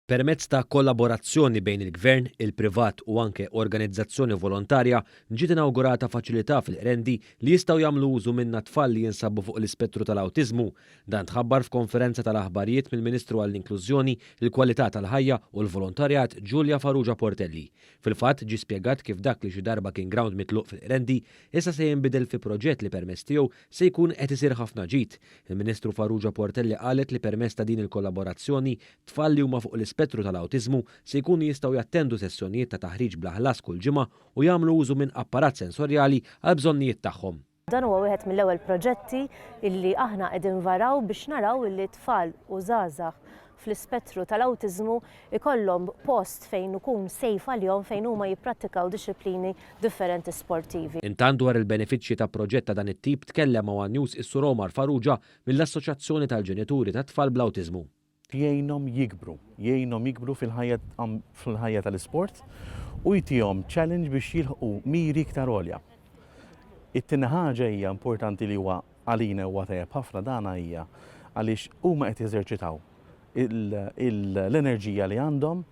Permezz ta' kollaborazzjoni bejn il-Gvern, il-privat u anke organizzazzjoni volontarja, ġiet inawgurata faċilità fil-Qrendi li jistgħu jagħmlu użu minnha tfal li jinsabu fuq l-ispettru tal-awtiżmu. Dan tħabbar f'konferenza tal-aħbarijiet mill-Ministru għall-Inklużjoni, il-Kwalità tal-Ħajja u l-Volontarjat Julia Farrugia Portelli. Fil-fatt, ġie spjegat kif dak li xi darba kien grawnd mitluq fil-Qrendi, issa se jinbidel fi proġett li permezz tiegħu se jkun qed isir ħafna ġid. Il-Ministru Farrugia Portelli qalet li permezz ta' din il-kollaborazzjoni, Tfal li huma fuq l-ispettru tal-awtiżmu se jkunu jistgħu jattendu sessjonijiet ta' taħriġ bla ħlas kull ġimgħa u jagħmlu użu minn apparat sensorjali għall-bżonnijiet tagħhom. Dan huwa wieħed mill-ewwel proġetti illi aħna qegħdin nvaraw biex naraw illi tfal u żgħażagħ fl-ispettru tal-awtiżmu jkollhom post fejn ikun safe għalihom fejn huma jipprattikaw dixxiplini differenti sportivi. Intant dwar il-benefiċċji ta' proġett ta' dan it-tip tkellem ma' one News is-Sur Omar Farrugia mill-Assoċjazzjoni tal-Ġenituri ta' Tfal bl-Awtiżmu. Jgħinhom jikbru, jgħinhom jikbru fil-ħajja fil-ħajja tal-isport u jtihom challenge biex jilħqu miri iktar għolja. It-tieni ħaġa hija importanti li huwa għalina huwa tajjeb ħafna dana hija għaliex huma qed jeżerċitaw l-enerġija li għandhom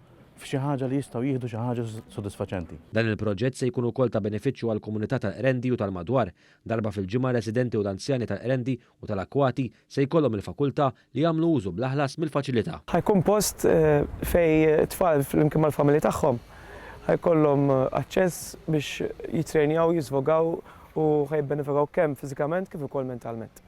f'xi ħaġa li jistgħu jieħdu xi ħaġa sodisfaċenti. Dan il-proġett se jkun ukoll ta' benefiċċju għall-komunità tal-Qrendi u tal-madwar. Darba fil-ġimgħa r-residenti u l-anzjani tal-Qrendi u tal-Akkwati se jkollhom il-fakultà li jagħmlu użu bla ħlas mill-faċilità. Ħa jkun post fejn it-tfal flimkien mal-familji tagħhom ħa jkollhom aċċess biex jittrejnjaw, jiżvogaw u ħa jibbenefikaw kemm fiżikament kif ukoll mentalment.